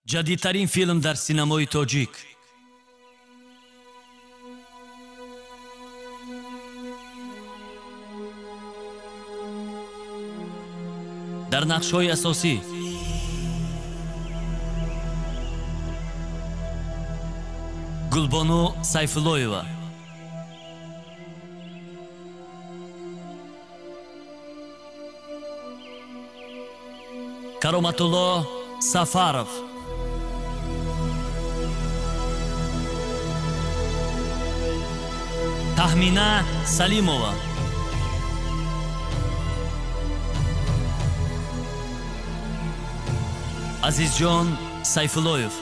Ҷадидтарин филм дар синамои тоҷик. Дар нақшҳои асосӣ Гулбону Сайфуллоева, Кароматулло Сафаров, Таҳмина Салимова, Азизҷон Сайфуллоев.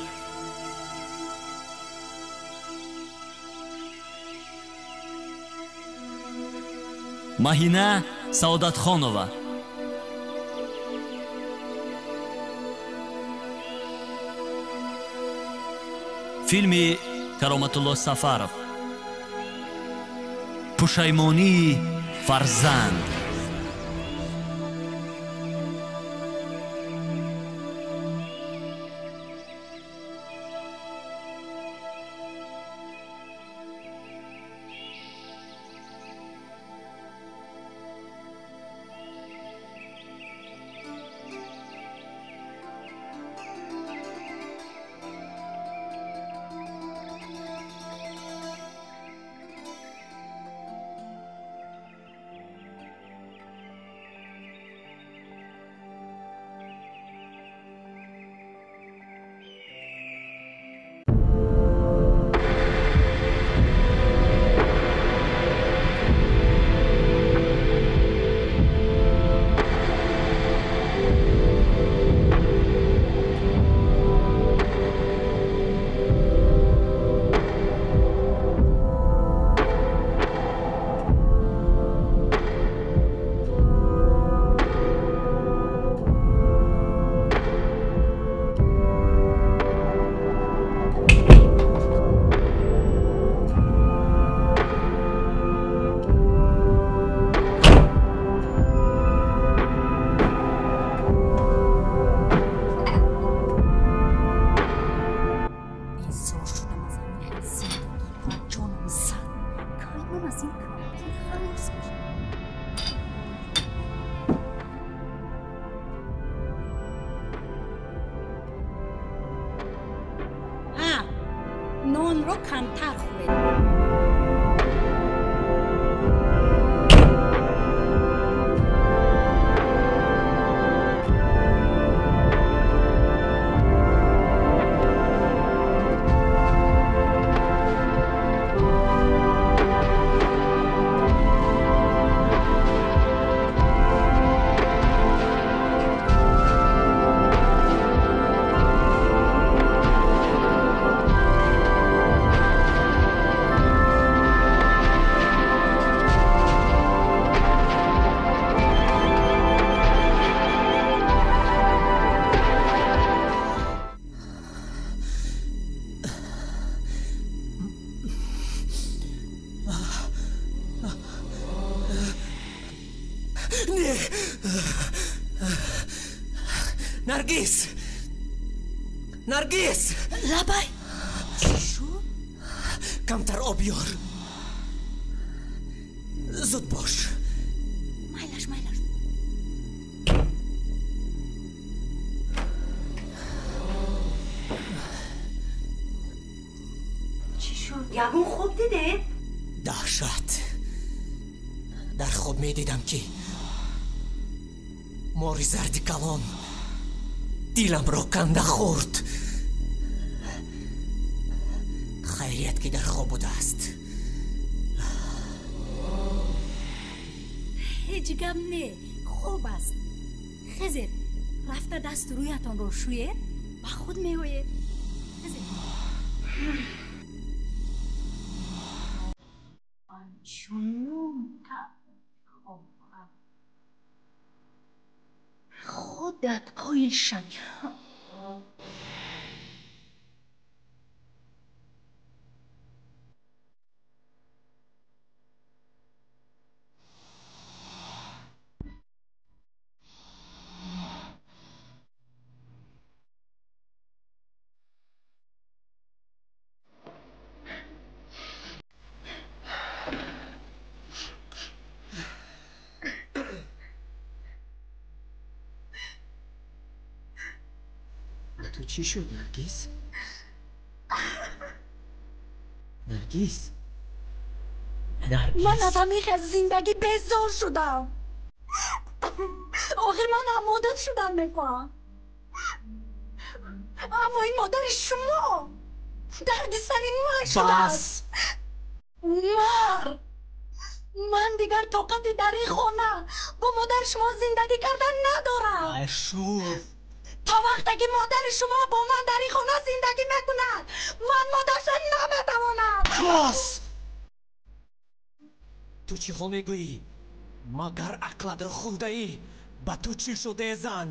Маҳина Саодатхонова. Филми Кароматулло Сафаров. Пушаймонии фарзанд. Нонро камтар хӯред. Наргиз! Наргиз! Лабай! Чӣ шуд? Камтар об ёр. Зуд бош. Майлаш, майлаш. Чӣ шуд? Ягон хоб дидед? Даҳшат. Дар хоб медидам, ки мори зарди калон диламро канда хӯрд. Хайрият, ки дар хоб будааст. Ҳеҷ гап не, хоб аст. Хезед, рафта дасту рӯятонро шӯед, ба худ меоед. Хезед. Чунон худат қоил шавӣ. Ту чӣ шуд, Наргиз? Наргиз? Наргиз? Ман аз ҳамин хел зиндагӣ безор шудам. Охир ман ҳам модар шудан мехоҳам. Аммо ин модари шумо дарди сари ман шудааст. Умар, ман дигар тоқати дар ин хона бо модари шумо зиндагӣ кардан надорам. Ашуф, то вақте ки модари шумо бо ман дар ин хона зиндагӣ мекунад, ман модар шуда наметавонам. Бас! Ту чӣ хо мегӯӣ? Магар ақлатро хӯрдаӣ? Ба ту чӣ шудае, зан?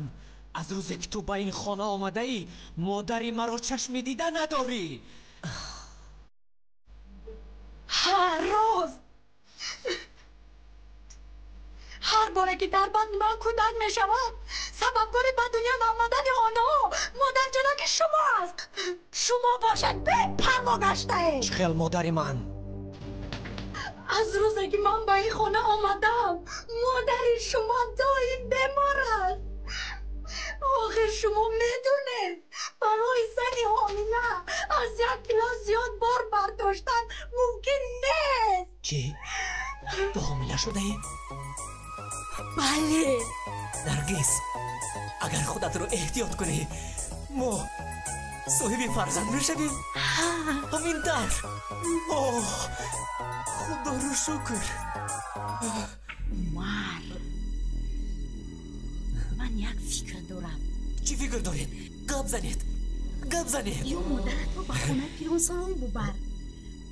Аз рӯзе ки ту ба ин хона омадаӣ, модари маро чашми дида надорӣ. Ҳар рӯз, ҳар боре ки дар батни ман кӯдак мешавад, сабабгори ба дунё наомадани онҳо модарҷонаки шумо аст. Шумо бошад бепарво гаштаед. Чӣ хел модари ман? Аз рӯзе ки ман ба ин хона омадам, модари шумо доим бемор аст. Охир шумо медонед, барои зани ҳомила аз 1 кило зиёд бор бардоштан мумкин нест. Чӣ? Ту ҳомила шудаӣ? Бале. Наргиз, агар худатро эҳтиёт кунӣ, мо соҳиби фарзанд мешавем. Ҳамин тавр. Оҳ, худоро шукр. Умар, ман як фикр дорам. Чӣ фикр доред? Гап занед, гап занед. Ё модаратро ба хонаи пиронсолон бубар.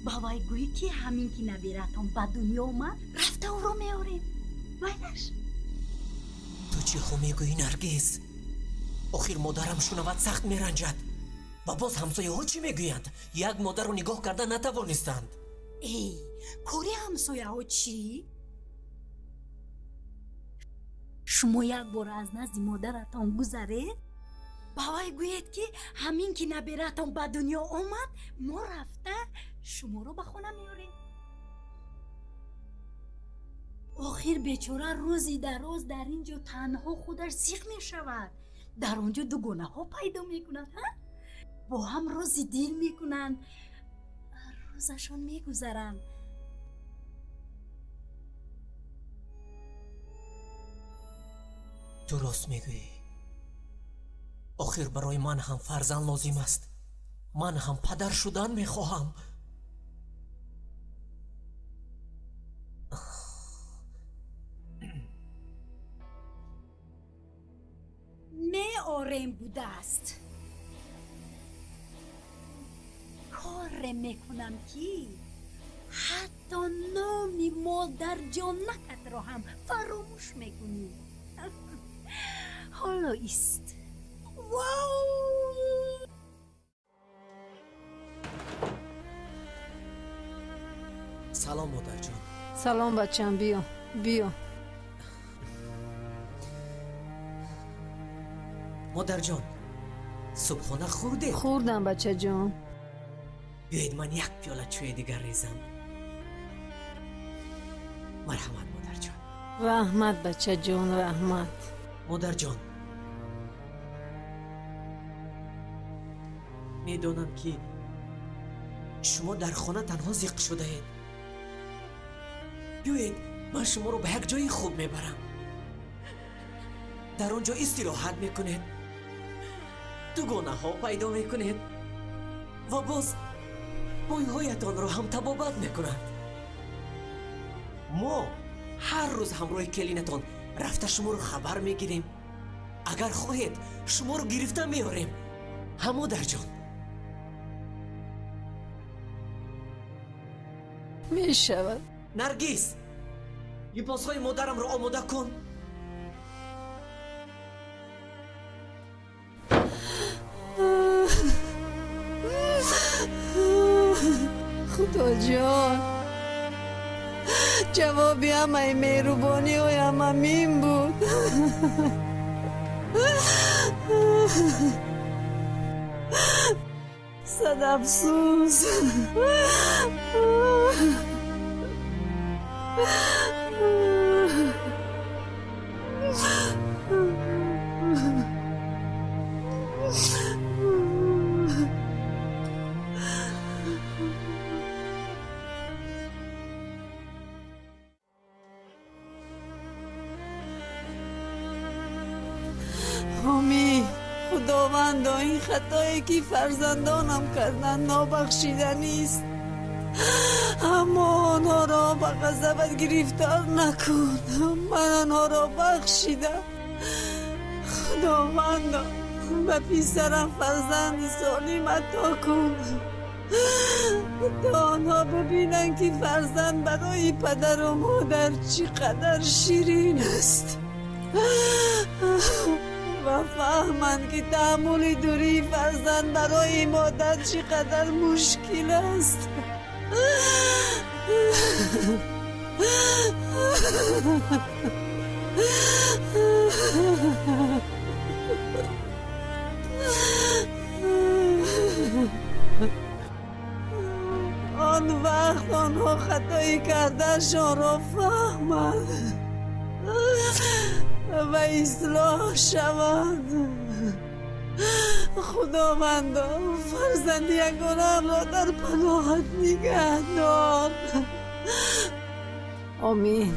Ба вай гӯӣ, ки ҳамин ки набиратон ба дунё омад, рафта ӯро меорем. Вайнаш? Ту чӣ хо мегӯӣ, Наргиз? Охир модарам шунавад, сахт меранҷад. Ва боз ҳамсояҳо чӣ мегӯянд? Як модарро нигоҳ карда натавонистанд. Эй, кори ҳамсояҳо чӣ? Шумо як бор аз назди модаратон гузаред, ба вай гӯед, ки ҳамин ки набиратон ба дунё омад, мо рафта шуморо ба хона меорем. Охир бечора рӯзи дароз дар ин ҷо танҳо худаш зиқ мешавад. Дар он ҷо дугонаҳо пайдо мекунанд, ҳа? Бо ҳам рози дил мекунанд, рӯзашон мегузаранд. Ту рост мегӯӣ. Охир барои ман ҳам фарзанд лозим аст. Ман ҳам падар шудан мехоҳам. Меорем будааст. Коре мекунам, ки ҳатто номи модарҷонакатро ҳам фаромӯш мекунӣ. Ҳоло ист. Вау! Салом, модарҷон. Салом, бачам, биё, биё. Модарҷон, субҳона хӯрдед? Хӯрдам, бачаҷон. Биёед, ман як пиёла чойи дигар резам. Марҳамат, модарҷон. Раҳмат, бачаҷон, раҳмат. Модарҷон, медонам, ки шумо дар хона танҳо зиқ шудаед. Биёед, ман шуморо ба як ҷои хуб мебарам. Дар он ҷо истироҳат мекунед, дугонаҳо пайдо мекунед ва боз мӯйҳоятонро ҳам табобат мекунанд. Мо ҳар рӯз ҳамроҳи келинатон рафта шуморо хабар мегирем. Агар хоҳед, шуморо гирифта меорем. Ҳа, модарҷон? Мешавад. Наргиз, либосҳои модарамро омода кун. Худоҷон, ҷавоби ҳамаи меҳрубониҳоям ҳамин буд. Сад афсӯс. Худовандо, ин хатое ки фарзандонам карданд нобахшиданист. Аммо онҳоро ба ғазабат гирифтор накун. Ман онҳоро бахшидам. Худовандо, ба писарам фарзанди солим ато кун, то онҳо бибинанд ки фарзанд барои падару модар чӣ қадар ширин аст ва фаҳманд ки таҳаммули дурии фарзанд барои модар чӣ қадар мушкил аст. Он вақт онҳо хатои кардаашонро фаҳманд ва ислоҳ шаванд. Худовандо, фарзанди ягонаамро дар паноҳат нигаҳ дор. Омин.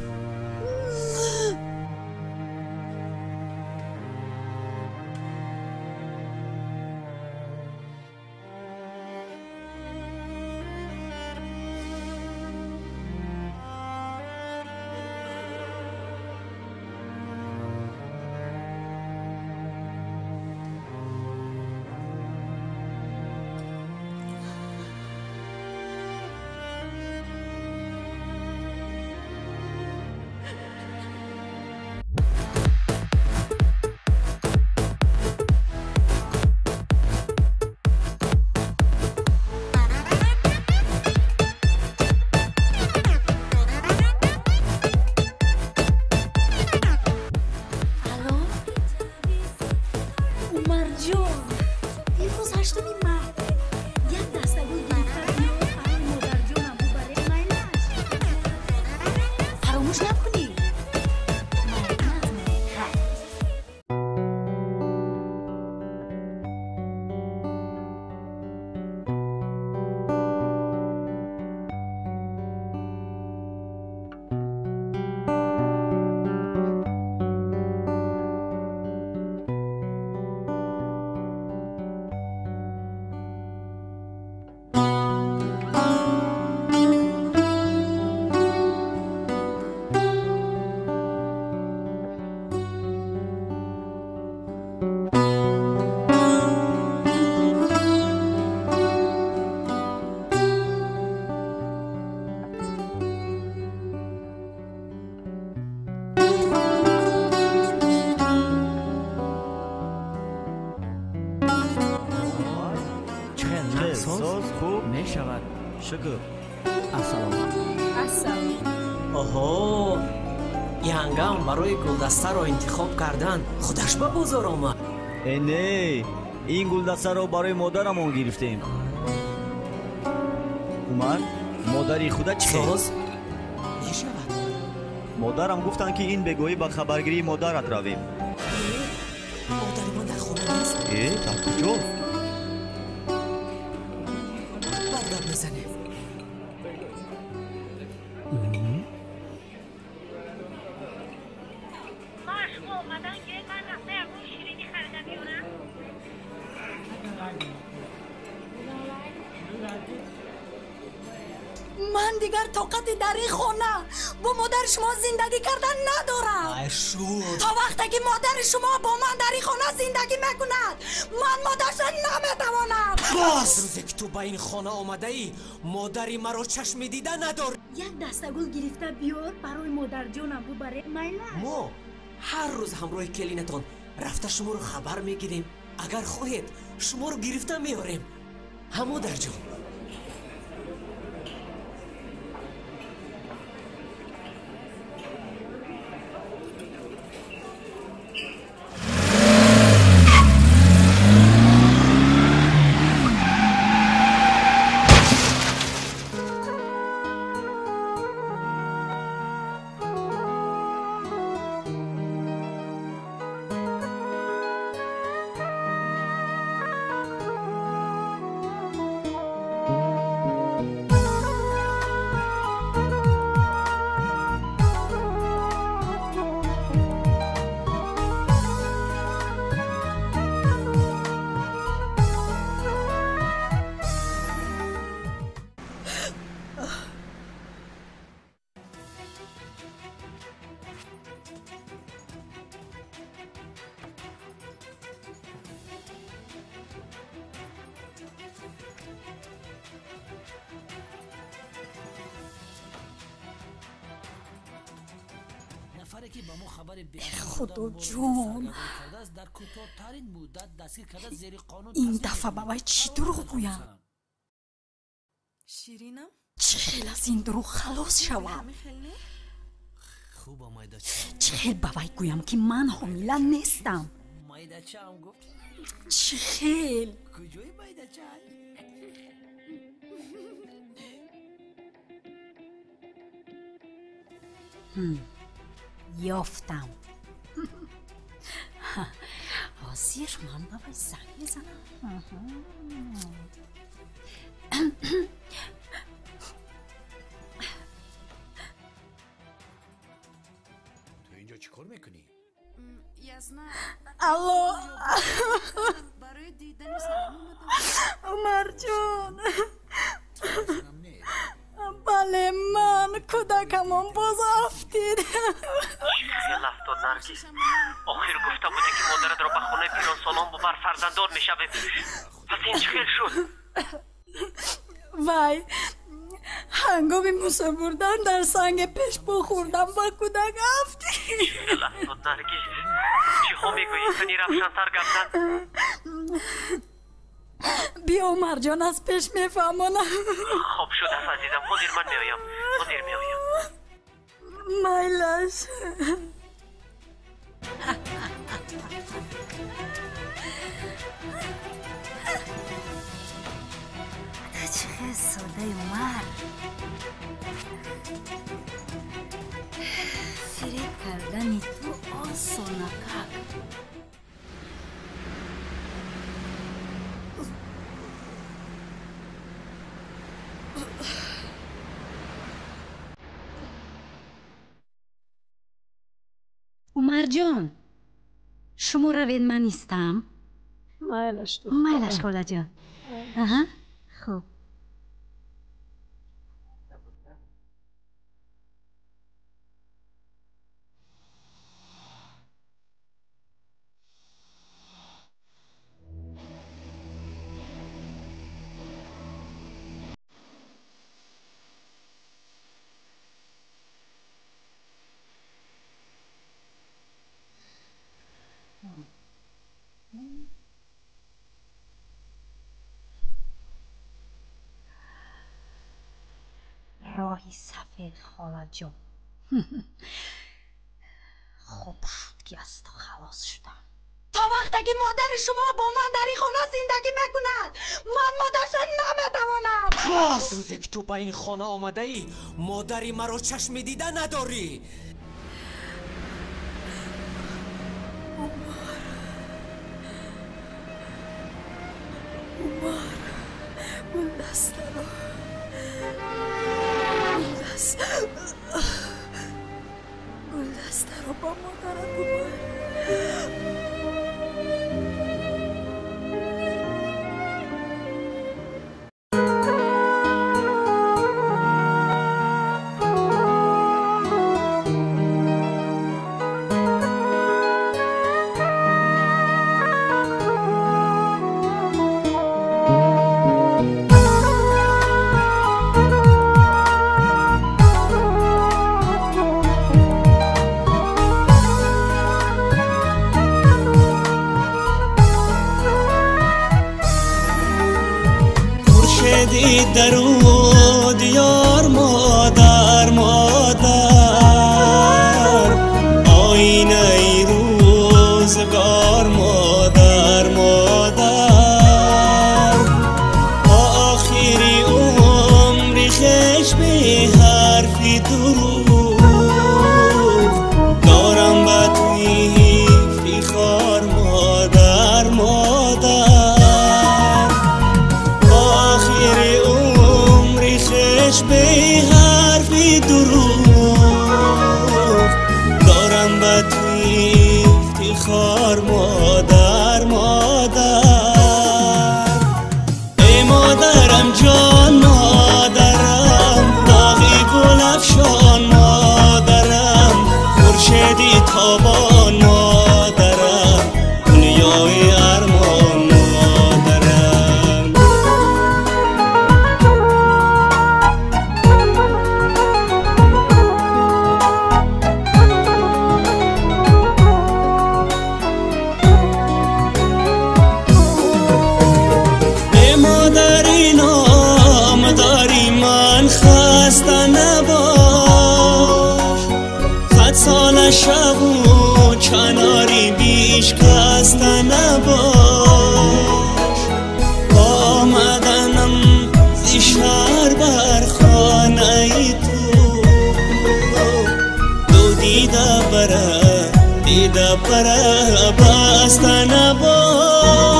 Шукр. Ассалом. Ассалом. Оҳо, янгам барои гулдастаро интихоб кардан худаш ба бозор омад. Э не, ин гулдастаро барои модарамон гирифтем. Умар, модари худа чӣ хел? Соз мешавад. Модарам гуфтанд, ки ин бегоҳӣ ба хабаргирии модарат равем. Модари ман дар хона нест. Э, дар куҷост? Баъд гап мезанем. Ман дигар тоқати дар ин хона бо модари шумо зиндагӣ кардан надорам. То вақте ки модари шумо бо ман дар ин хона зиндагӣ мекунад, ман модарша наметавонам. Боз рӯзе ки ту ба ин хона омадаӣ, модари маро чашми дида надорӣ. Як дастагул гирифта биёр барои модарҷонам бубаре, майлаш. Мо ҳар рӯз ҳамроҳи келинатон рафта шуморо хабар мегирем. Агар хоҳед, шуморо гирифта меорем. Ҳа, модарҷон? Худоҷон, ин дафъа ба вай чӣ дурӯғ гӯям? Чӣ хел аз ин дурӯғ халос шавам? Чӣ хел ба вай гӯям, ки ман ҳомила нестам? Чӣ хел? Ёфтам. Ҳозир ман ба вай занг мезанам. Ту инҷо чӣ кор мекунӣ? Алло, Умарҷон, бале, ман кӯдакамон боз афтид. Чӣ хел афтод, Наргиз? Охир гуфта будӣ, ки модаратро ба хонаи пиронсолон бубар, фарзанддор мешавем. Пас ин чӣ хел шуд? Вай, ҳангоми мусо бурдан дар санге пешпо хӯрдам ва кӯдак афтид. Чӣ хел афтод, Наргиз? Чиҳо мегӯӣ? Кани равшантар гап зан. Биё, Умарҷон, аз пеш мефаҳмонам. Хоб шудааст, азизам, ҳозир ман меоям, ҳозир меоям. Майлаш. Чӣ хел содаи, Умар. Фиреб кардани ту осонакак. Умарҷон, шумо равед, ман истам. Майлаш. Майлаш, холаҷон. Аҳа, хуб. Роҳи сафед, холаҷон. Хуб шуд, ки аз ту халос шудам. То вақте ки модари шумо бо ман дар ин хона зиндагӣ мекунад, ман модарша наметавонам. Аз рӯзе ки ту ба ин хона омадаӣ, модари маро чашми дида надорӣ. Умар, Умар, гулдастаро, гулдастаро ба модарат бубар. Даруд ёр, модар, модар, оинаи рӯзгор, модар, модар, то охири умри хеш бе ҳарфи дурӯғ дорам ба ту ифтихор, модар, модар, то охири умри хеш. شو چناری بیش کسته نباش. آمدنم ز شهر بر خانه تو، دو دیده بره دیده بره بسته نباش.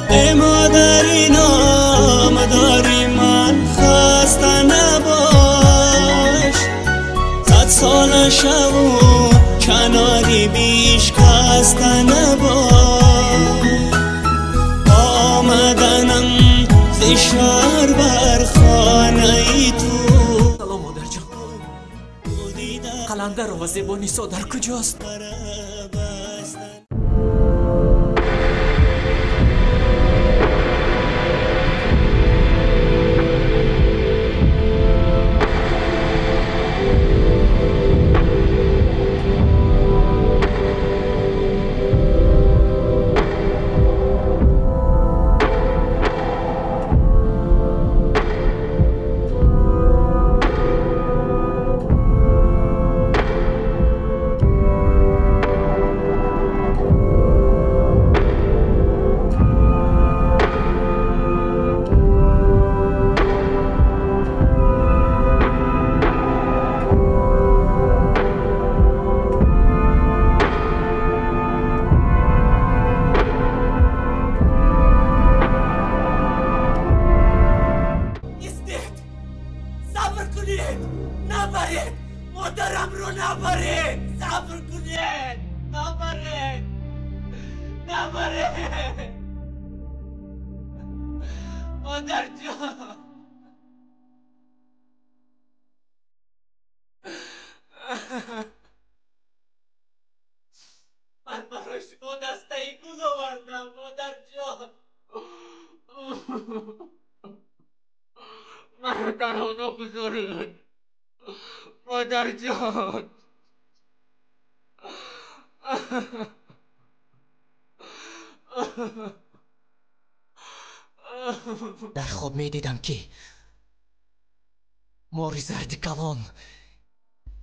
ای مادری نامداری من خسته نباش. 100 سال شو کناری بیش کسته نباش. آمدنم ز شهر بر خانه تو. سلام مادرجان. قلندر و زیبانیسا در کجاست؟ дар хоб медидам ки мори зарди калон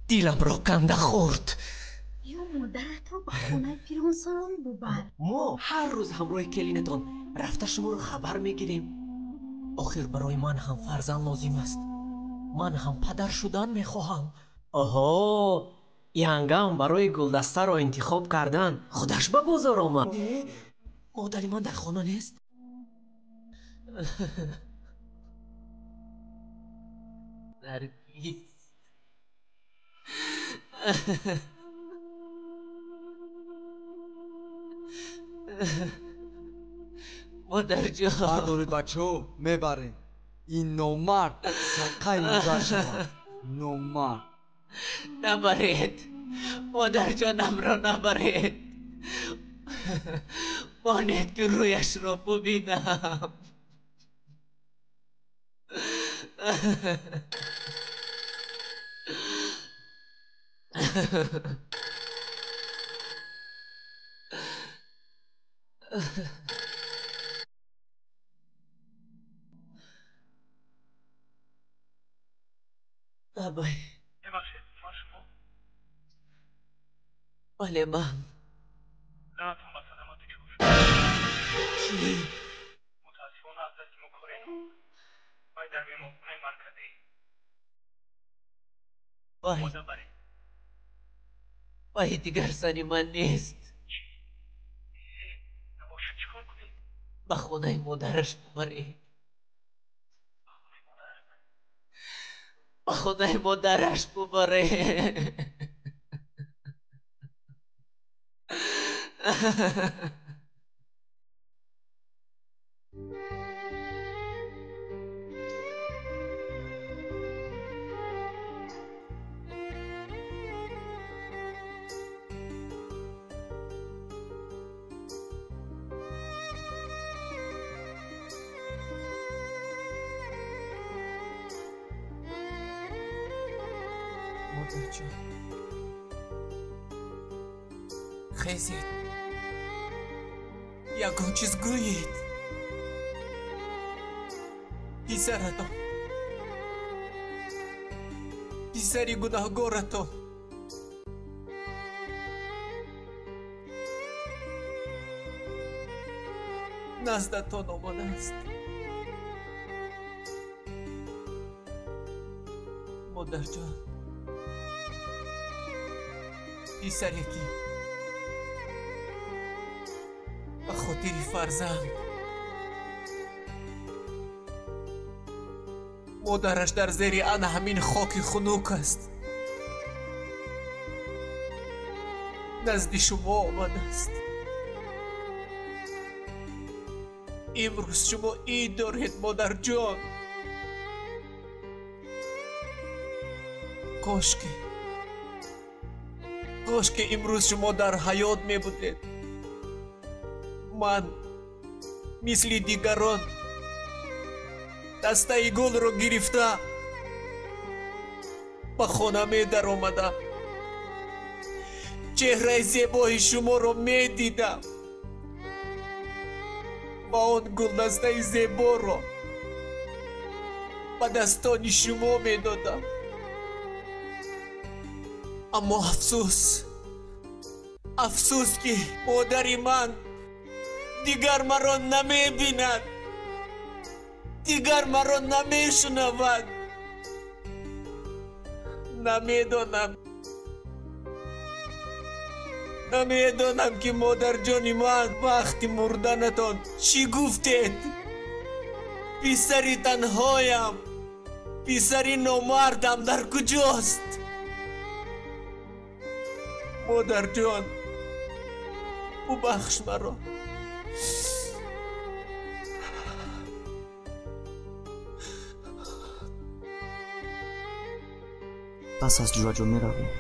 диламро канда хӯрд. ё модаратро ба хонаи пиронсолон бубар. Мо ҳар рӯз ҳамроҳи келинатон рафта шуморо хабар мегирем. Охир барои ман ҳам фарзанд лозим аст. Ман ҳам падар шудан мехоҳам. Оҳо, янгам барои гулдастаро интихоб кардан худаш ба бозор омад. Модари ман дар хона нест? Наргиз. Модарҷон. Бардоред бачаҳо, мебарем. Ин номард садқаи модар шавад. Номард. Набаред. Модарҷонамро набаред. Монед ки рӯяшро бубинам. Абай. Бале, ман. Кӣ? Вай. Вай, дигар зани ман нест. Ба хонаи модараш бубаред. Ба хонаи модараш бубаред. Модарҷон, хезед, ягон чиз гӯед. Писаратон, писари гунаҳгоратон Наздатон омадааст. Модарҷон, писаре ки ба хотири фарзанд модараш дар зери ана ҳамин хоки хунук аст, назди шумо омадааст. Имрӯз шумо ид доред, модарҷон. Кошки имрӯз шумо дар ҳаёт мебудед. Ман мисли дигарон дастаи гулро гирифта ба хона медаромадам, чеҳраи зебои шуморо медидам ва он гулдастаи зеборо ба дастони шумо медодам. Аммо афсӯс, афсӯс, ки модари ман дигар маро намебинад, дигар маро намешунавад. Намедонам ки модарҷони ман вақти мурданатон чӣ гуфтед. Писари танҳоям, писари номардам дар куҷост? Модарҷон, бубахш маро. Пас аз ҷураҷон меравем.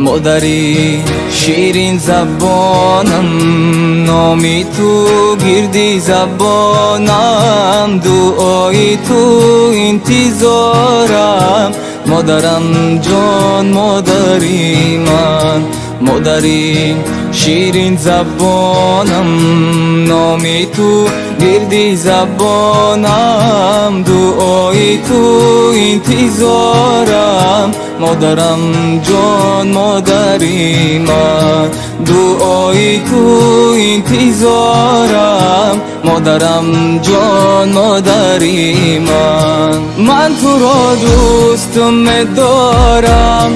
Модари ширин забонам, номи ту гирди забонам, дуои ту интизорам. Модарам ҷон, модари ман, модари ширин забонам, номи ту гирди забонам, дуои ту интизорам. Модарам ҷон, модари ман, дуои ту интизорам. Модарам ҷон, модари ман, ман туро дӯст медорам,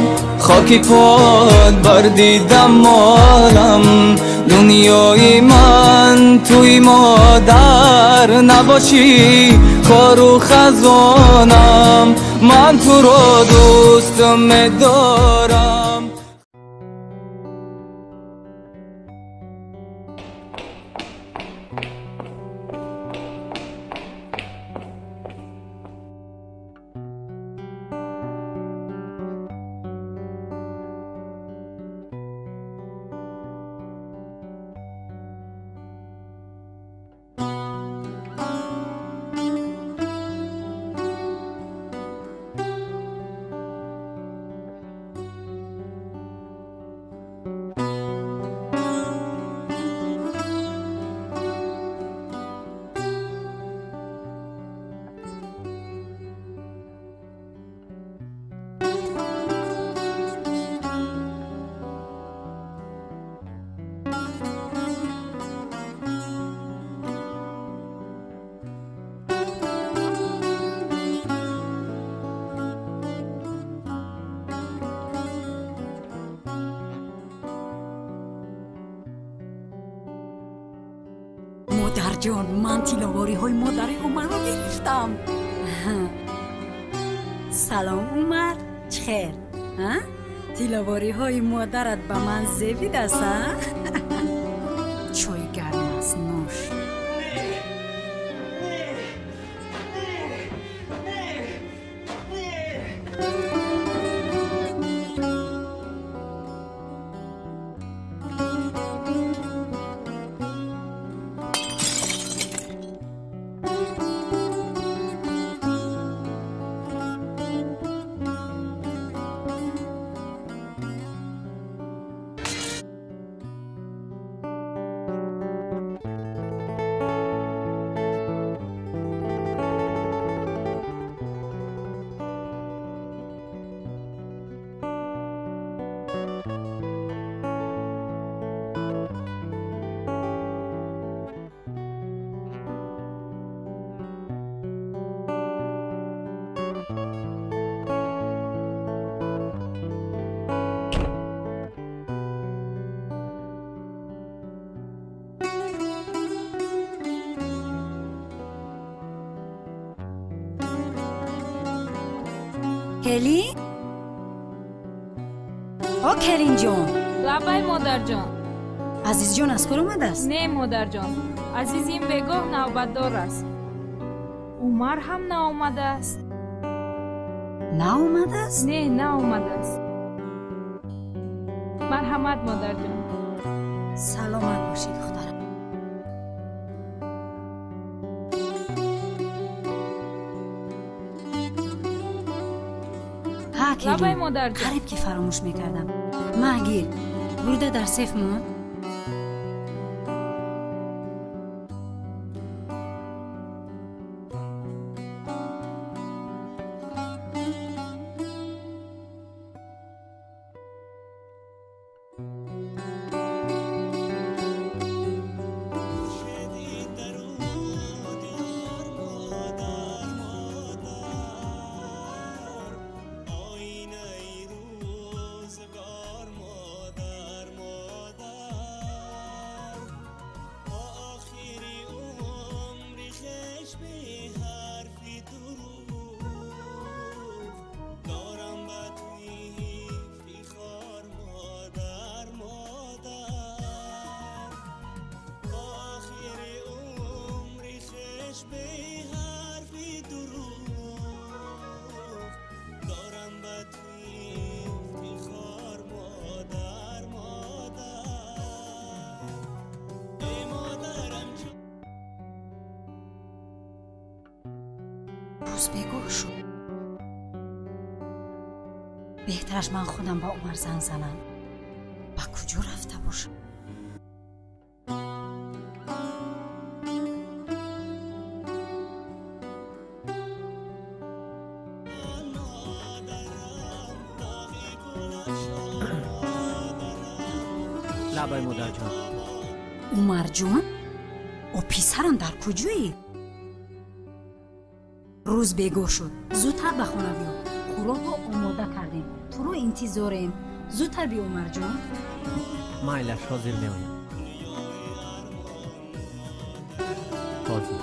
хоки пот бар дидам молам. Дунёи ман туи модар набошӣ, хору хазонам. Ман туро дӯст медорам. Модарҷон, ман тилловориҳои модари Умарро гирифтам. Салом, Умар, чӣ хел? Тилловориҳои модарат ба ман зебидаст, а? Чой гарм аст, нӯш. Келин? О, Келинҷон! Лабай, модарҷон. Азизҷон аз кор омадааст? Не, модарҷон, Азиз ин бегоҳ навбатдор аст. Умар ҳам наомадааст. Наомадааст? Не, наомадааст. Марҳамат, модарҷон. Саломат бошӣ, духтарам. Ҳа, Лабай, Келин, модарҷон. Қариб ки фаромӯш мекардам. Ма, гир, бурда дар сеф мон. Рӯз бегоҳ шуд. Беҳтараш ман худам ба Умар занг занам. Ба куҷо рафта бошам? Лабай, модарҷон. Умарҷон, о писарам, дар куҷоӣ? Рӯз бегоҳ шуд, зудтар ба хона биё. Хӯрокро омода кардем, туро интизорем. Зудтар биё, Умарҷон. Майлаш, ҳозир меоям. Ҳозир.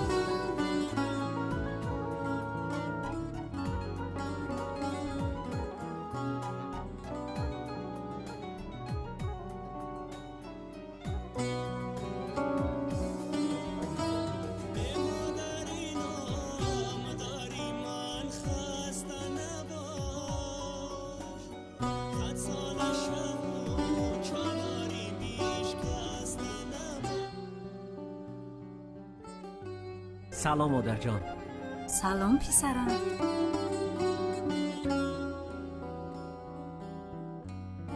Салом, модарҷон. Салом, писарам.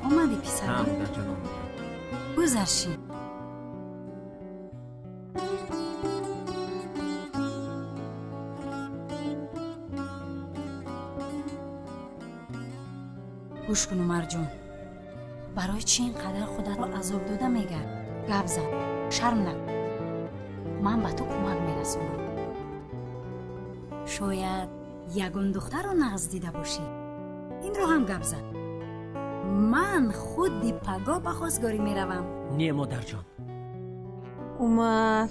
Омадӣ, Ҳа, писарам? Модарҷон, омадам. Гузар, шин. Гӯш кун, Умарҷон, барои чӣ ин қадар худатро азоб дода мегард? Гап зан, шарм накун. Ман ба ту кӯмак мерасонам. Шояд ягон духтарро нағз дида бошӣ. Инро ҳам гап зан. Ман худи пагоҳ ба хостгорӣ меравам. Не, модарҷон. Умар.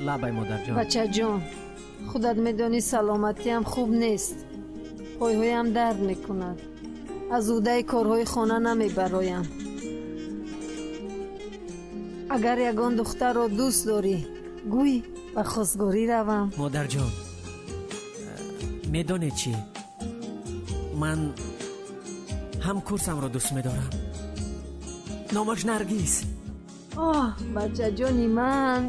Лабай, модарҷон. Бачаҷон, худат медонӣ, саломатиам хуб нест, пойҳоям дард мекунад, аз ӯҳдаи корҳои хона намебароям. Агар ягон духтарро дӯст дорӣ, гӯй, ба хостгорӣ равам. Модарҷон, медонед чӣ, ман ҳам курсамро дӯст медорам, номаш Наргиз. Оҳ, бачаҷони ман,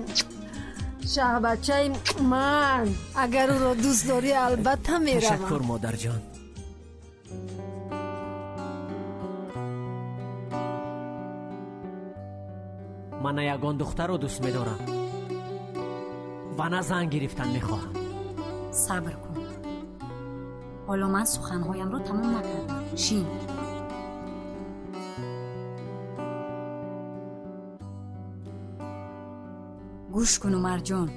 шаҳбачаи ман, агар ӯро дӯст дорӣ, албатта меравам. Ташаккур, модарҷон. Ман на ягон духтарро дӯст медорам ва на зан гирифтан мехоҳам. Сабр кун, ҳоло ман суханҳоямро тамом накардам. Шин. Гӯш кун, Умарҷон,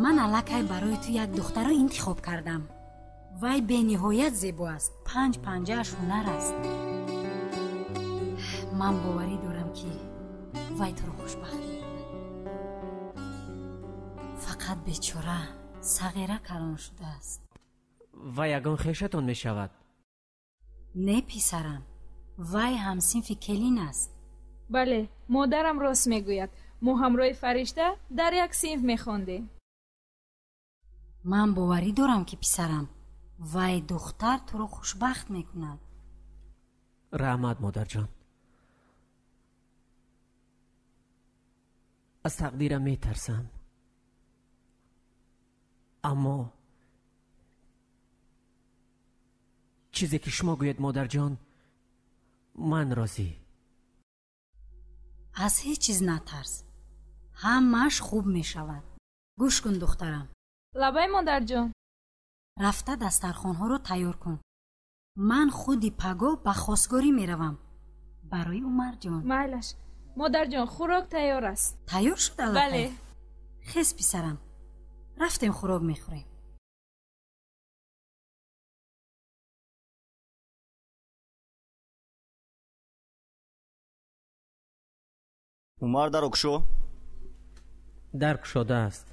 ман аллакай барои ту як духтарро интихоб кардам. Вай бениҳоят зебо аст, панҷ панҷааш ҳунар аст. Ман боварӣ дорам, ки вай туро хушбахт мекунад. Фақат бечора сағира калон шудааст. Ва ягон хешатон мешавад? Не, писарам, вай ҳамсинфи келин аст. Бале, модарам рост мегӯяд. Мо ҳамроҳи Фаришта дар як синф мехондем. Ман боварӣ дорам, ки писарам, вай духтар туро хушбахт мекунад. Раҳмат, модарҷон. Аз тақдирам метарсам, аммо чизе ки шумо гӯед, модарҷон, ман розӣ. Аз ҳеҷ чиз натарс, ҳамааш хуб мешавад. Гӯш кун, духтарам. Лабай, модарҷон. Рафта дастархонҳоро тайёр кун. Ман худи пагоҳ ба хостгорӣ меравам барои Умарҷон. Майлаш, модарҷон, хӯрок тайёр аст. Тайёр шуд аллакай? Бале. Хез, писарам, рафтем, хӯрок мехӯрем. Умар, даро кушо. Дар кушодааст.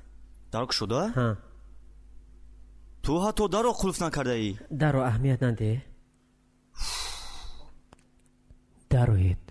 Дар кушода? Ҳа. Ту ҳатто даро қулф накардаӣ. Даро аҳамият надеҳ. Дароед.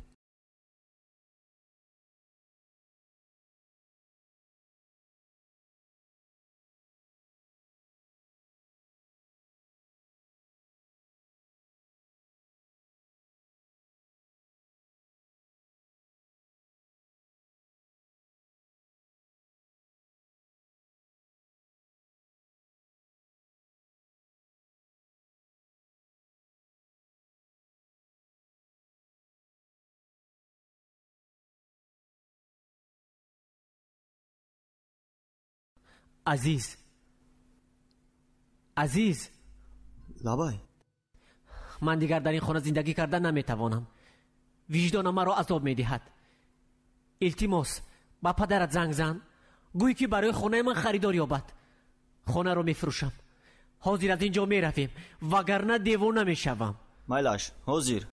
Азиз, Азиз. Лабай. Ман дигар дар ин хона зиндагӣ карда наметавонам. Виҷдонам маро азоб медиҳад. Илтимос, ба падарат занг зан, гӯй ки барои хонаи ман харидор ёбад. Хонаро мефурӯшам. Ҳозир аз ин ҷо меравем, вагарна девона мешавам. Майлаш, ҳозир.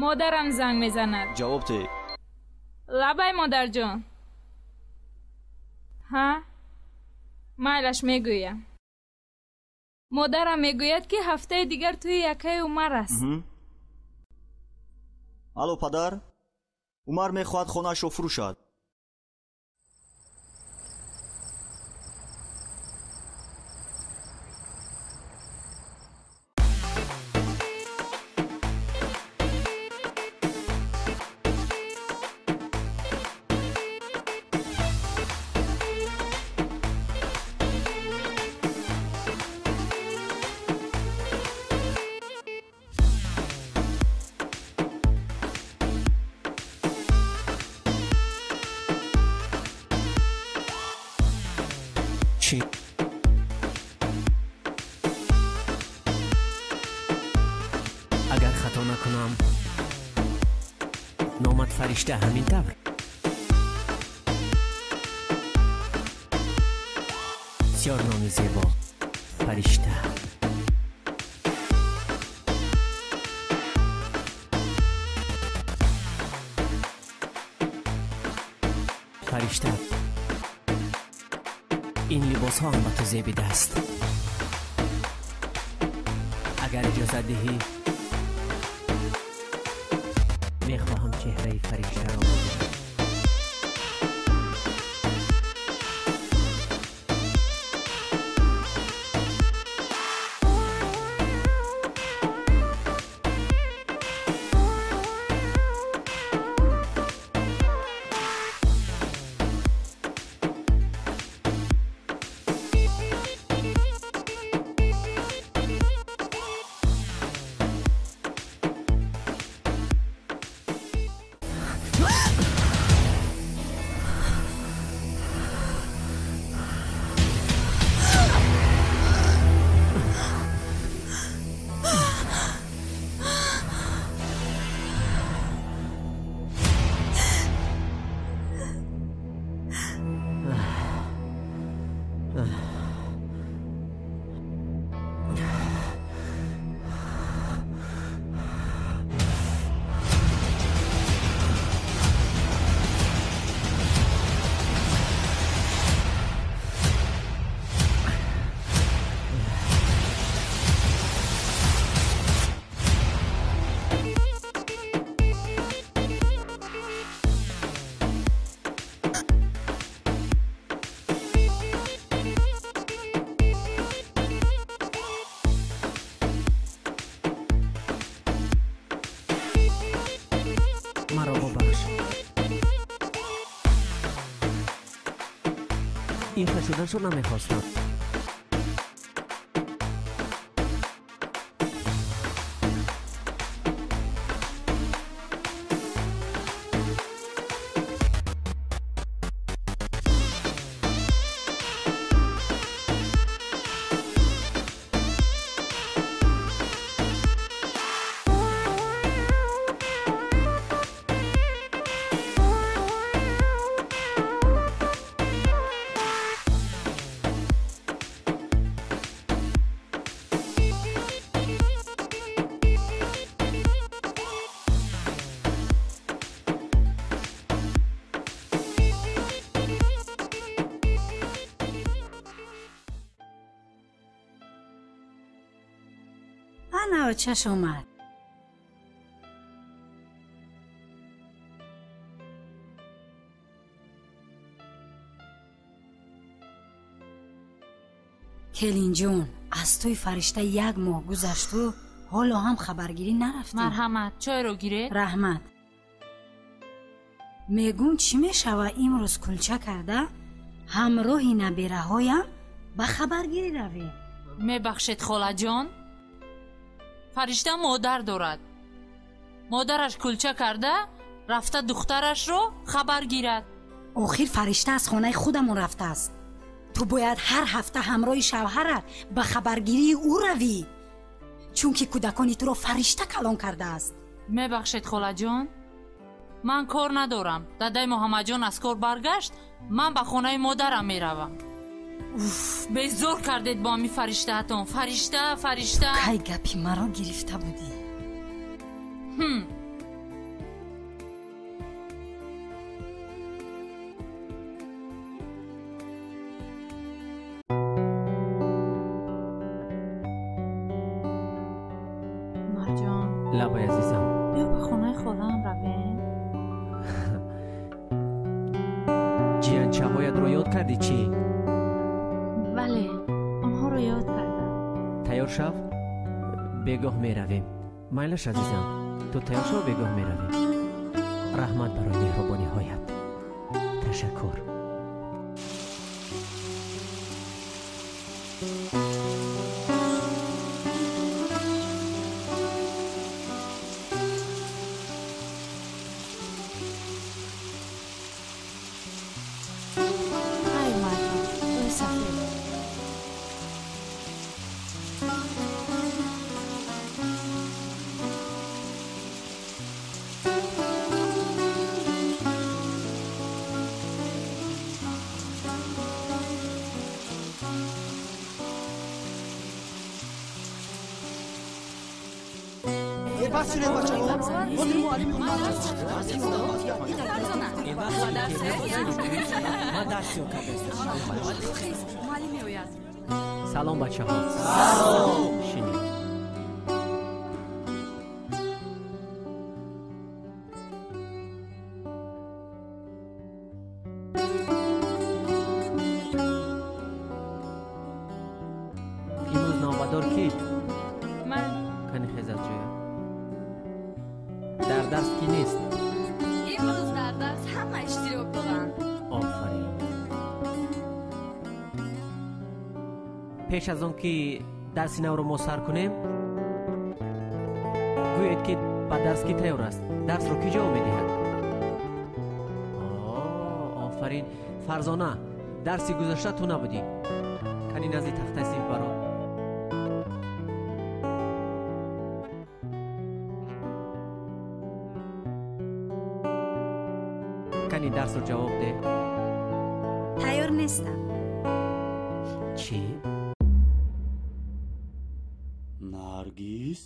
Модарам занг мезанад. Ҷавоб деҳ. Лабай, модарҷон. Ҳа, майлаш, мегӯям. Модарам мегӯяд, ки ҳафтаи дигар тӯи якаи Умар аст. Алло, падар, Умар мехоҳад хонаашро фурӯшад. Чӣ? Агар хато накунам, номат Фаришта, ҳамин тавр? Бисёр номи зебо, Фаришта. Фаришта, ин либосҳо ҳам ба ту зебидааст. Агар иҷозат диҳӣ, мехоҳам чеҳраи Фариштаро бибинам. Маро бубахш. Ин хел шуданашро намехостам. Очаш омад. Келинҷон, аз тӯи Фаришта як моҳ гузашту ҳоло ҳам хабаргирӣ нарафтем. Марҳамат, чойро гиред. Раҳмат. Мегӯм, чӣ мешава имрӯз кулча карда ҳамроҳи набераҳоям ба хабаргирӣ равем? Мебахшед, холаҷон, Фаришта модар дорад. Модараш кулча карда рафта духтарашро хабар гирад. Охир Фаришта аз хонаи худамон рафтааст. Ту бояд ҳар ҳафта ҳамроҳи шавҳарат ба хабаргирии ӯ равӣ, чунки кӯдакони туро Фаришта калон кардааст. Мебахшед, холаҷон, ман кор надорам. Дадаи Муҳаммадҷон аз кор баргашт, ман ба хонаи модарам меравам. Уф, безор кардед бо ҳамин фариштаатон. Фаришта, фаришта. Кай гапи маро гирифта будӣ? Умарҷон. Лабай, азизам. Биё ба хонаи холаам равем. Ҷиянчаҳоятро ёд кардӣ чӣ? Бале, онҳоро ёд кардам. Тайёр шав, бегоҳ меравем. Майлаш, азизам, ту тайёр шав, бегоҳ меравем. Раҳмат барои меҳрубониҳоят. Ташаккур. Салом, бачаҳо. Шинед. Имрӯз навбатдор кӣ? Ман. Кани хез аз ҷоя. Дар дарс кӣ нест? Имрӯз дар дарс ҳама иштирок доранд. Офарин. Пеш аз он ки дарси навро мо сар кунем, гӯед, ки ба дарс кӣ тайёр аст? Дарсро кӣ ҷавоб медиҳад? Офарин. Фарзона, дарси гузашта ту набудӣ. Кани назди тахтаи синф баро. Кани дарсро ҷавоб деҳ. Тайёр нестам. Чӣ? Наргиз?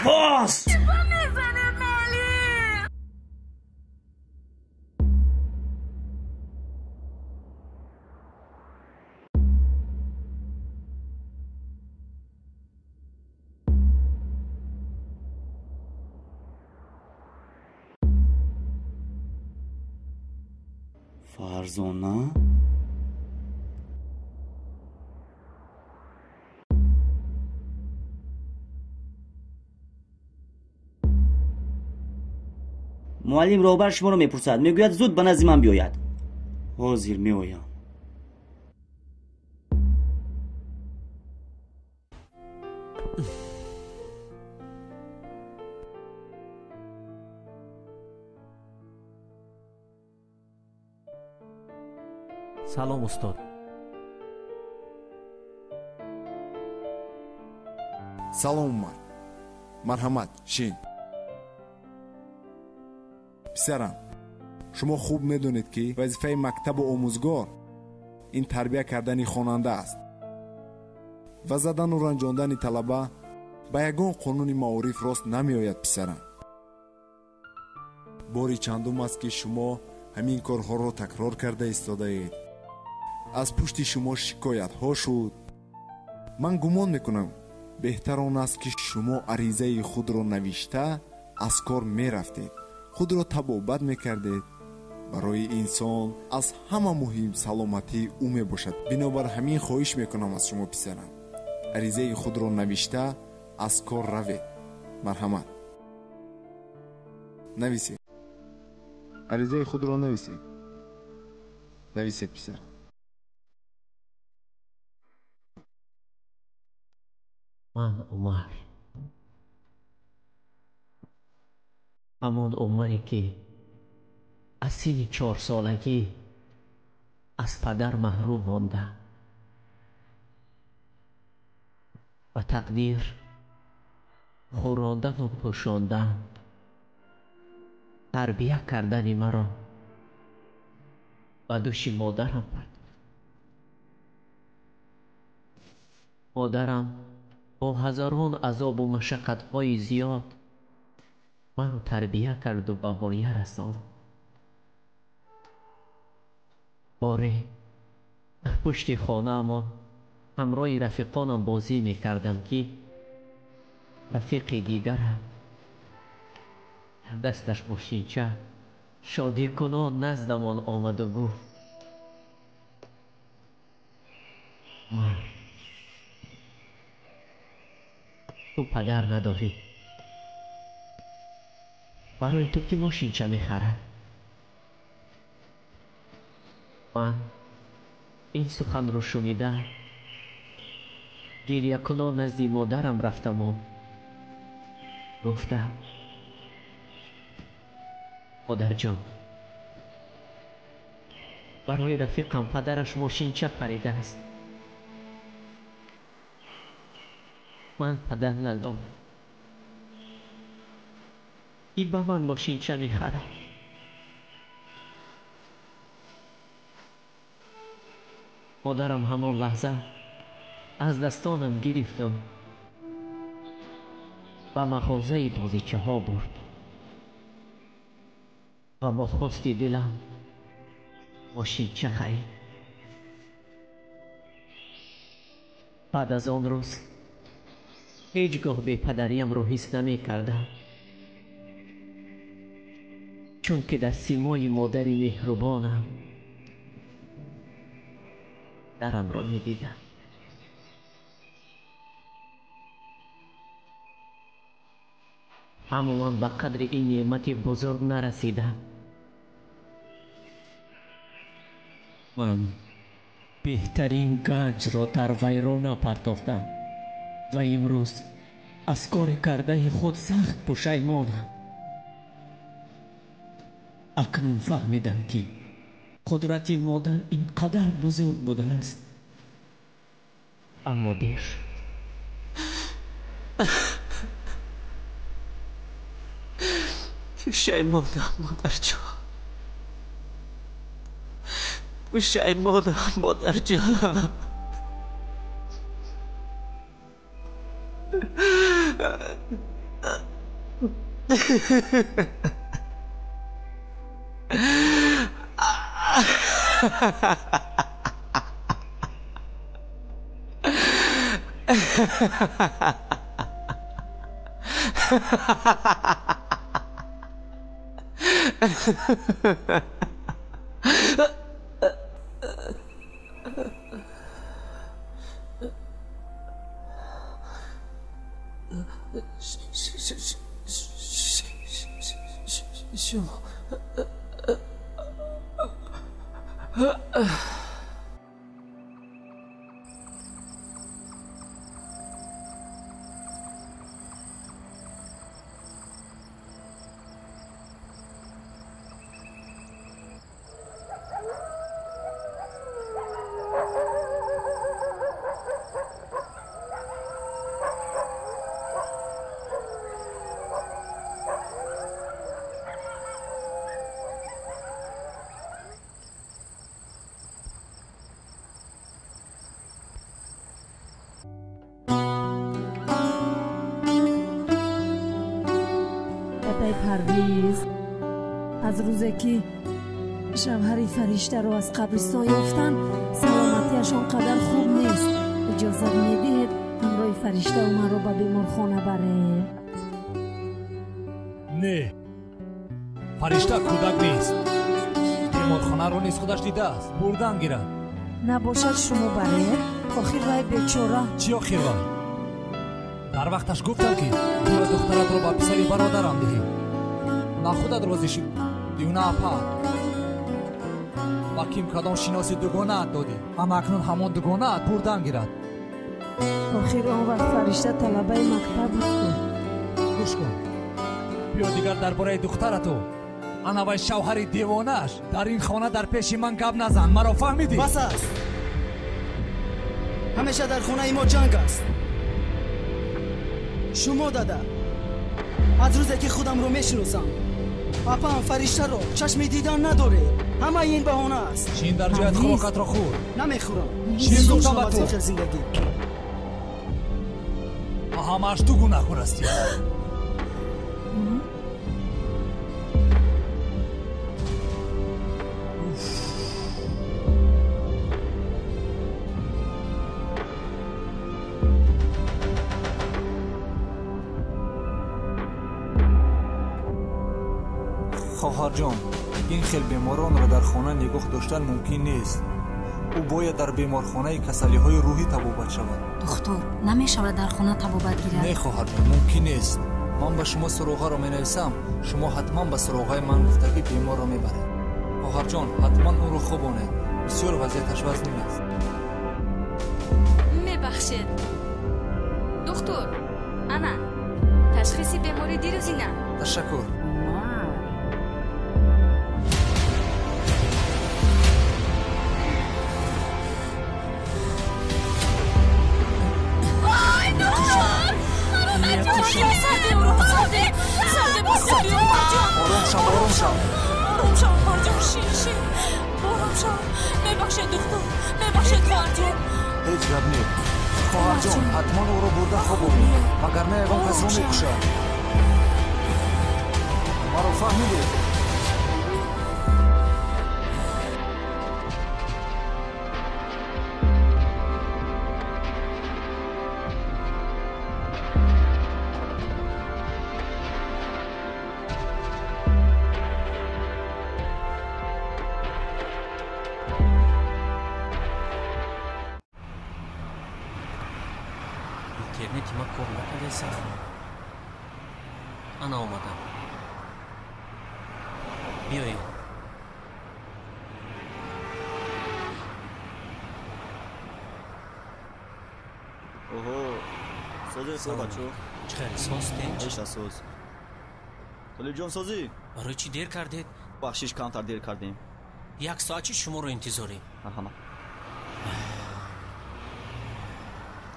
Боз! Мезанед, муаллим! Фарзона? Муаллим роҳбар шуморо мепурсад, мегӯяд зуд ба назди ман биёяд. Ҳозир меоям. Салом, устод. Салом, Умар. Марҳамат, шин. Писарам, шумо хуб медонед, ки вазифаи мактабу омӯзгор ин тарбия кардани хонанда аст ва задану ранҷондани талаба ба ягон қонуни маориф рост намеояд. Писарам, бори чандум аст, ки шумо ҳамин корҳоро такрор карда истодаед. Аз пушти шумо шикоятҳо шуд. Ман гумон мекунам, беҳтар он аст, ки шумо аризаи худро навишта аз кор мерафтед, худро табобат мекардед. Барои инсон аз ҳама муҳим саломатии ӯ мебошад. Бинобар ҳамин хоҳиш мекунам аз шумо, писарам, аризаи худро навишта аз кор равед. Марҳамат, нависед. Аризаи худро нависед. Нависед, писар. Ман Умар, ҳамон Умаре, ки аз синни 4-солагӣ аз падар маҳрум монда ва тақдир хӯрондану пӯшондан, тарбия кардани маро ба дӯши модарам партофт. Модарам бо ҳазорон азобу машаққатҳои зиёд маро тарбия карду ба воя расонд. Боре дар пушти хонаамон ҳамроҳи рафиқонам бозӣ мекардам, ки рафиқи дигарам дар дасташ мошинча шодикунон наздамон омаду гуфт: ту падар надорӣ, барои ту ки мошинча мехарад? Ман ин суханро шунида гирякунон назди модарам рафтаму гуфтам: модарҷон, барои рафиқам падараш мошинча харидааст. Ман падар надорам, ки ба ман мошинча мехарад? Модарам ҳамон лаҳза аз дастонам гирифту ба мағозаи бозичаҳо бурд ва бо хости дилам мошинча харид. Баъд аз он рӯз ҳеҷ гоҳ бепадариямро ҳис намекардам, чунки дар симои модари меҳрубонам дарамро медидам. Аммо ман ба қадри ин неъмати бузург нарасидам. Ман беҳтарин ганҷро дар вайрона партофтам ва имрӯз аз кори кардаи худ сахт пушаймонам. Акнун фаҳмидам, ки қудрати модар ин қадар бузург будааст. Аммо дер. Пушаймонам, модарҷон. Пушаймонам, модарҷон. Шумо Парвиз, аз рӯзе ки шавҳари фариштаро аз қабристон ёфтанд, саломатиаш он қадар хуб нест. Иҷозат медиҳед ҳамроҳи фаришта маро ба беморхона баред? Не, фаришта кӯдак нест. Беморхонаро низ худаш дидааст, бурдан гирад. Набошад шумо баред? Охир вай бечора. Чӣ охир вай? Дар вақташ гуфтам ки биё духтаратро ба писари бародарам диҳӣ. На худат розӣ шудӣ, на апаат. Ба ким кадом шиноси дугонаат додӣ, ама акнун ҳамон дугонаат бурдан гирад. Охир он вақт фаришта талабаи мактаб буд. Гӯш кун, биё дигар дар бораи духтарату ана вай шавҳари девонааш дар ин хона дар пеши ман гап назан. Маро фаҳмидӣ? Бас аст. Ҳамеша дар хонаи мо ҷанг аст. Шумо дада, аз рӯзе ки худамро мешиносам, апаам фариштаро чашми дидан надоред. Ҳамаи ин баҳона аст. Чин дар ҷоят хӯрокатро хӯр. Намехӯрам. Чин гуфтам ба ту. Зиндагӣ ҳамааш ту гунаҳкор ҳастӣ. Хоҳарҷон, ин хел беморонро дар хона нигоҳ доштан мумкин нест. Ӯ бояд дар беморхонаи касалиҳои рӯҳӣ табобат шавад. Духтур, намешавад дар хона табобат гирад? Не, хоҳарҷон, мумкин нест. Ман ба шумо суроғаро менависам, шумо ҳатман ба суроғаи ман гуфтагӣ беморро мебаред. Хоҳарҷон, ҳатман ӯро хобонед. Бисёр вазъияташ вазнин аст. Мебахшед. Духтур, ана, ташхиси беморӣ дирӯзина. Ташаккур. Ором шав, ором шав. Ором шав, Умарҷон, шин, шин. Ором шав. Мебахшед, духтур, мебахшед, хоҳарҷон. Ҳеҷ гап не. Хоҳарҷон, ҳатман ӯро бурда хобонед, вагарна ягон касро мекушад. Маро фаҳмидед? Интернети ма кор накардеса. Ана омадам. Биёед. Оҳо, созӣ со бачо. Чӣ хел соз тенч? Ҳеша соз. Толибҷон созӣ? Барои чӣ дер кардед? Бахшиш, камтар дер кардем. Як соат чи шуморо интизорем. Марҳамат.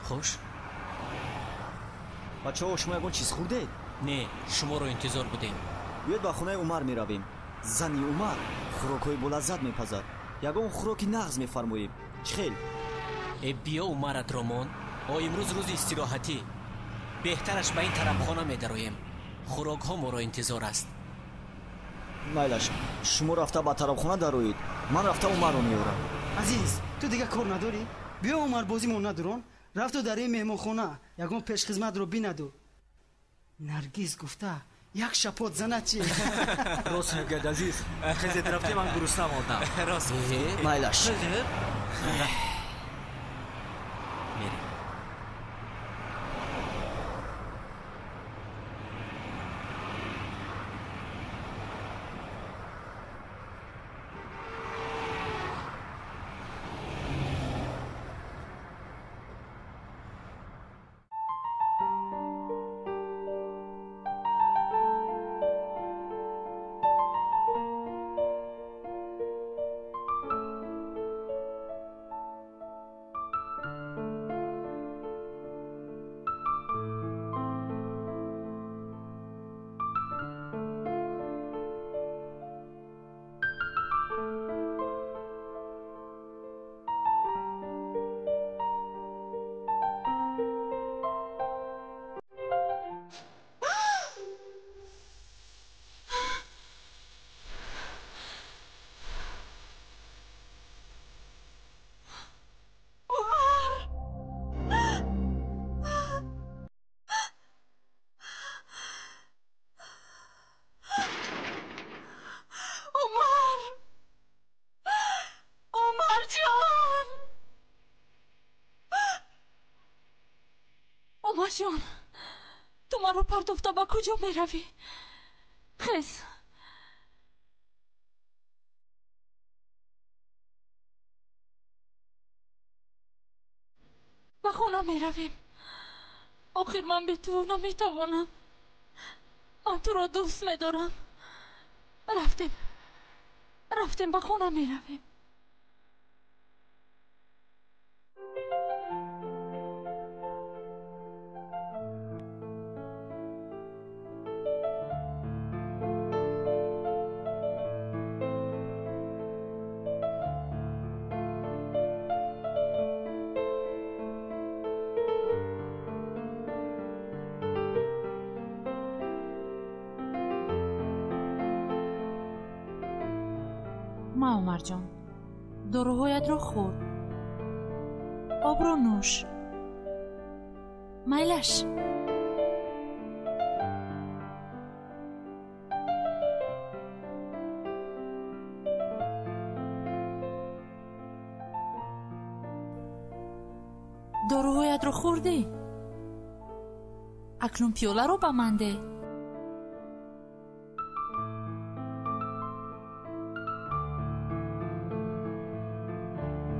Хуш. Бачаҳо, шумо ягон чиз хӯрдед? Не, шуморо интизор будем. Биёед ба хонаи Умар меравем. Зани Умар хӯрокҳои болаззат мепазад. Ягон хӯроки нағз мефармоем. Чӣ хел? Э, биё Умарат ромон. О, имрӯз рӯзи истироҳатӣ. Беҳтараш ба ин тарабхона медароем. Хӯрокҳо моро интизор аст. Майлаш, шумо рафта ба тарабхона дароед, ман рафта Умарро меорам. Азиз, ту дига кор надорӣ? Биё Умар бозимон надурон. Рафту дар ин меҳмонхона ягон пешхизматро бинаду Наргиз гуфта Як шапот занад чӣ? Рост мегӯяд, азиз. Хезед, рафтем, ман гурусна мондам. Рост. Майлаш. Мерем. Умарҷон, ту маро партофта ба куҷо меравӣ? Хез. Ба хона меравем. Охир ман бе ту наметавонам. Ман туро дӯст медорам. Рафтем. Рафтем, ба хона меравем. Ма, Умарҷон, доруҳоятро хӯр, обро нӯш. Майлаш. Доруҳоятро хӯрдӣ? Акнун пиёларо ба ман деҳ.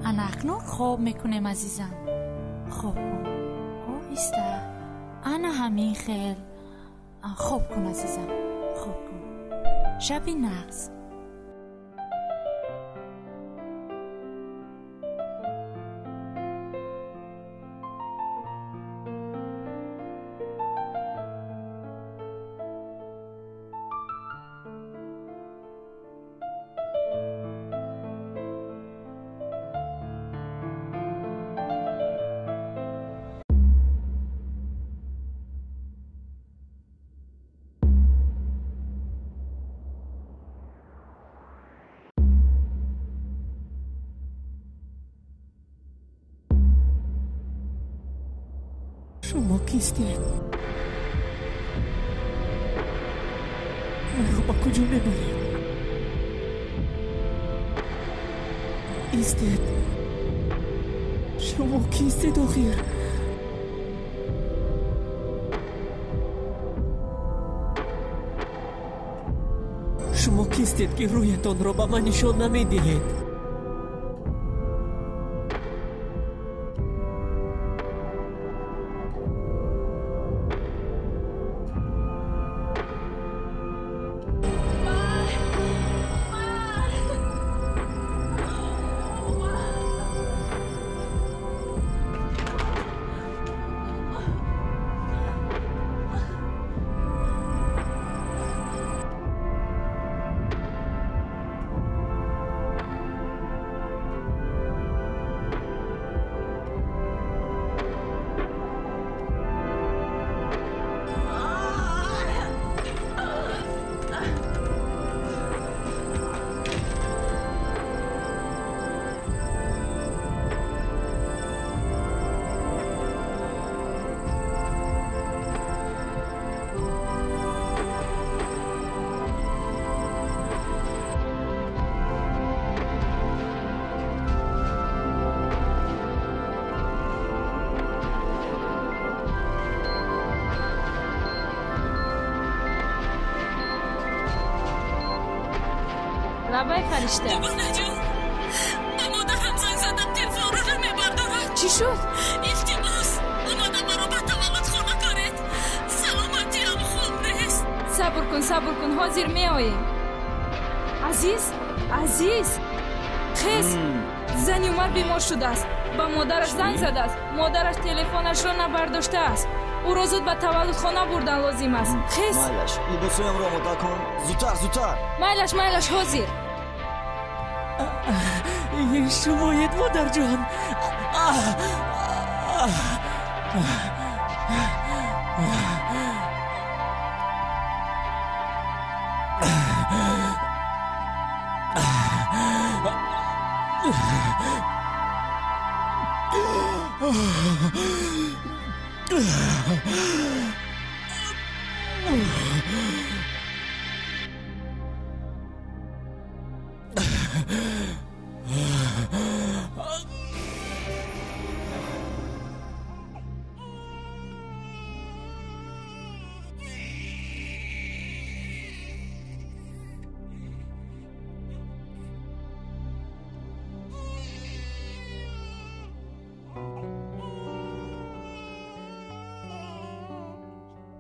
Ана акнун хоб мекунем, азизам. Хоб кун оҳиста. Ана ҳамин хел хоб кун, азизам, хоб кун. Шаби нағз. Шумо кистед? Маро ба куҷо мебаред? Истед. Шумо кистед охир? Шумо кистед, ки рӯятонро ба ман нишон намедиҳед? Фаришта. Дугонаҷон, ба модарам занг задам, телефонро намебардорад. Чӣ шуд? Илтимос, омада маро ба таваллудхона баред. Саломатиам хуб нест. Сабр кун, сабр кун, ҳозир меоем. Азиз, Азиз, хез. Зани Умар бемор шудааст. Ба модараш занг задааст. Модараш телефонашро набардоштааст. Ӯро зуд ба таваллудхона бурдан лозим аст. Хез. Майлаш, либосҳоямро омода кун. Зудтар, зудтар. Майлаш, майлаш, ҳозир. Шумоед, модарҷон.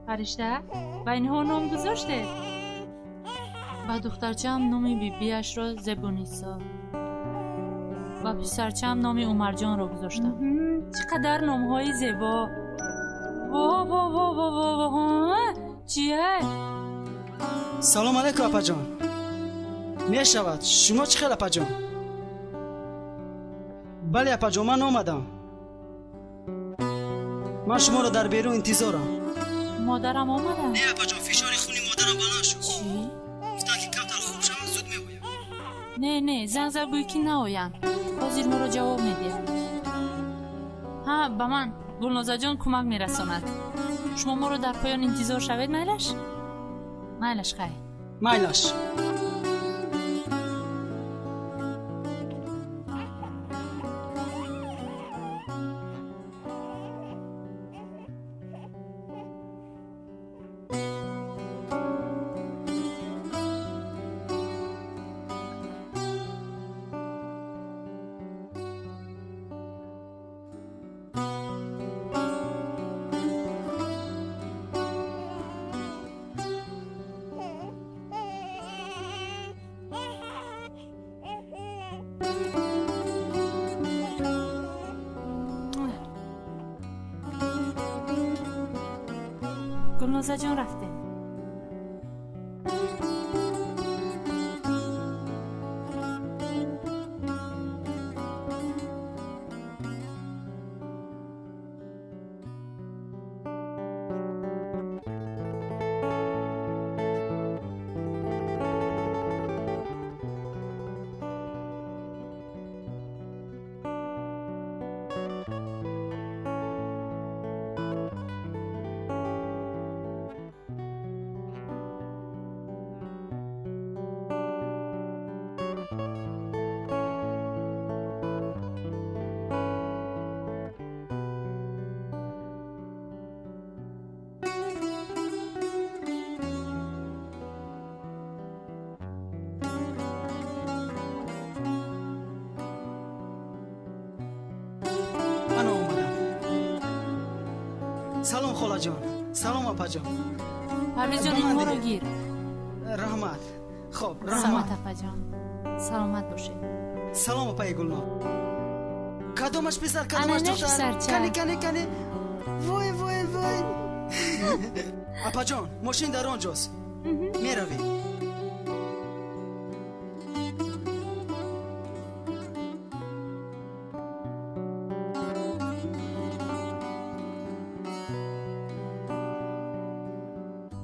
Фаришта, ба инҳо ном гузоштед? Ба духтарчаам номи бибиашро Зебунисо, ба писарчаам номи Умарҷонро гузоштам. Чӣ қадар номҳои зебо! Во во во во во во, чие? Салом алейкум, апаҷон. Мешавад, шумо чӣ хел, апаҷон? Бале, апаҷон, ман омадам. Ман шуморо дар берун интизорам. Модарам омаданд? Не, апаҷон, фишори хуни модарам баланд шуд. Чӣ? Гуфтанд, ки камтар хуб шаванд, зуд меоям. Не, не, занг зад, гӯй ки наоянд. Ҳозир моро ҷавоб медиҳанд. Ҳа, ба ман Гулнозаҷон кӯмак мерасонад. Шумо моро дар поён интизор шавед, майлаш? Майлаш, хайр. Майлаш. Гулнозаҷон, рафтем. Салом, холаҷон. Салом, апаҷон. Парвизҷон, инҳоро гир. Раҳмат. Хоб, раҳмат, апаҷон. Саломат бошед. Салом, апаи Гулнор. Кадомаш писар, кадомаш духтар? Кани, кани, кани. Вой, вой, вой. Апаҷон, мошин дар он ҷост. Меравем.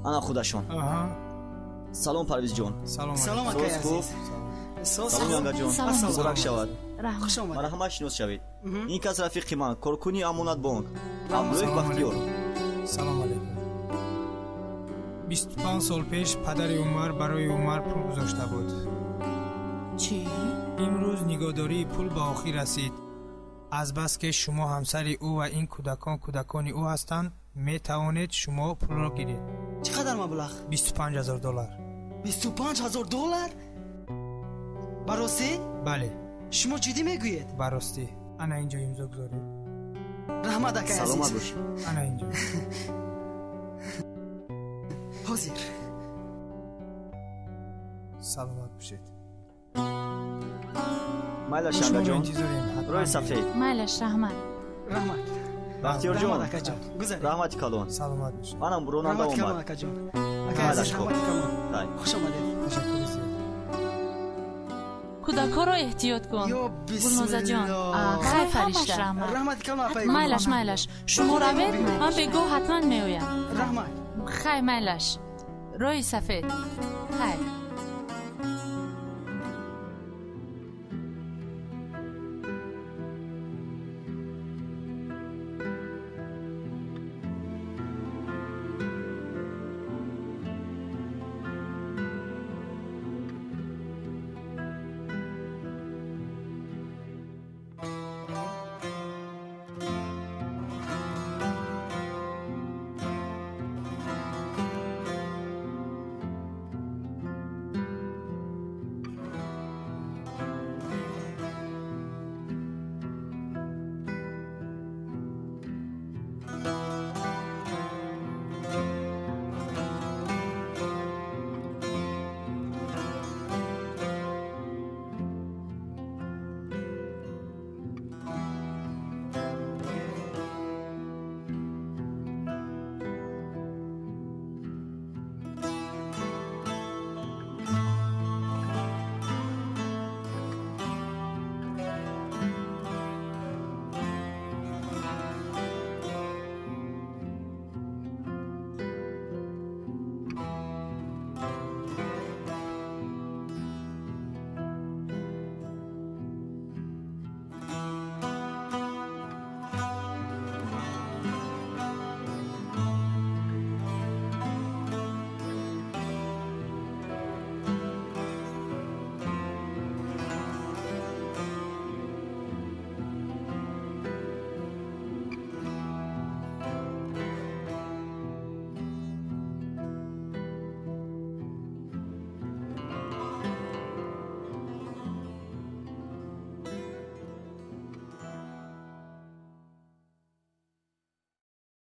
Ана худашон. Салом, Парвизҷон. Салом, акаи азиз. Салом, янгаҷон. Муборак шавад. Марҳамат, шинос шавед. Ин кас рафиқи ман, коркуни Амонатбонк, Абдуллоев Бахтиёр. Салом алейкум. 25 сол пеш падари Умар барои Умар пул гузошта буд. Чӣ? Имрӯз нигоҳдории пул ба охир расид. Азбаски шумо ҳамсари ӯ ва ин кӯдакон кӯдакони ӯ ҳастанд, метавонед шумо пулро гиред. Чӣ қадар маблағ? 25 000 доллар. 25 000 доллар? Ба ростӣ? Бале. Шумо ҷиддӣ мегӯед? Ба ростӣ. Ана инҷо имзо гузоред. Раҳмат, акай азиз. Саломат бошед. Ана инҷо. Ҳозир. Саломат бошед. Майлаш, ангаҷон, рӯи сафед. Майлаш, раҳмат. Раҳмат. Бахтиёрҷон, Раҳмат, акаҷон. Гузаред. Раҳмати калон. Саломат бошед. Манам ронанда Раҳмати калон, омад. акаҷон. Акай азиз, Майлаш, хуб. раҳмати калон. Дай. Хуш омадед. Ташаккури зиёд. Кӯдакҳоро эҳтиёт кун. Ё Гулнозаҷон, бисмиллоҳ. хай фаришта. Раҳмати калон, апай. Майлаш, майлаш, шумо равед, ман бегоҳ ҳатман меоям. Раҳмат. Хай, майлаш, роҳи сафед, хай.